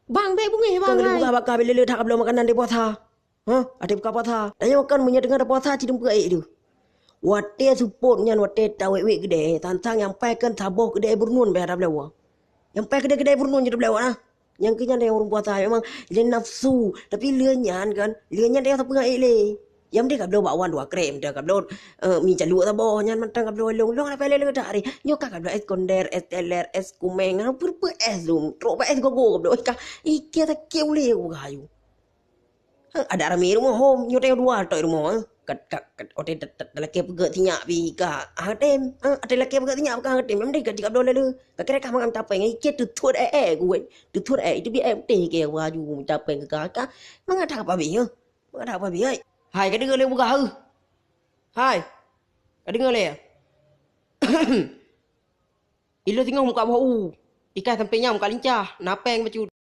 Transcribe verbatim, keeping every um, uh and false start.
Bang, bèk beungéh, bang, hai. Ka lheueh peugah bak kah, bèk lé-lé that ka bloe makanan di puasa. Hah? Até buka puasa. Dan nyoe kan meunyoe teungoh puasa, ci teumpeue ék tu. Watèe seupôt nyan, watèe tawét-wét keudè, tantang nyang paih kan saboh keudè burunon bèk tabloe. Nyang paih keudè-keudè burunon jeuet tabloe na. Nyang keu nyan nyang ureueng puasa memang lé nafsu, tapi lé nyan kan, lé nyan teuh sapeue ék lé. Nyang deh ka bloe bakwan dua krem, deh ka bloe, eh, mi caluek saboh, nyan mantong ka bloe lông-lông, leupah lé-lé dak reh. Nyoe ka, ka bloe es konder, es teler, es kumeng, ha, peue-peue es lom. Trok bak es gogo ka bloe. Ka, iké sakét ulèe ku ka ayu. Ha, adak ramé rumoh hom, nyoe teuh dua tok rumoh, ha. Kat, kat, kat, oté ta-, ta-, talakèe peugöt sinyak pi ka, ha, tem. Ha, oté talakèe peugöt sinyak ka, ha, tem. Memang deh ka jika bloe lé-lé. Ka kira ka mangat tapeng, iké teuthot eh, eh, ku, eh. Teuthot eh, itu bi eh, teh ke waju tapeng ka, ka. Mangat tak apa bi, ha. Mangat tak apa bi, hai. Hai, ka deungö lé bugah, heuh. Hai. Ka deungö lé. Ilôn singoh muka boh u. Ikai sampoe nyan muka lincah. Na péng bacut.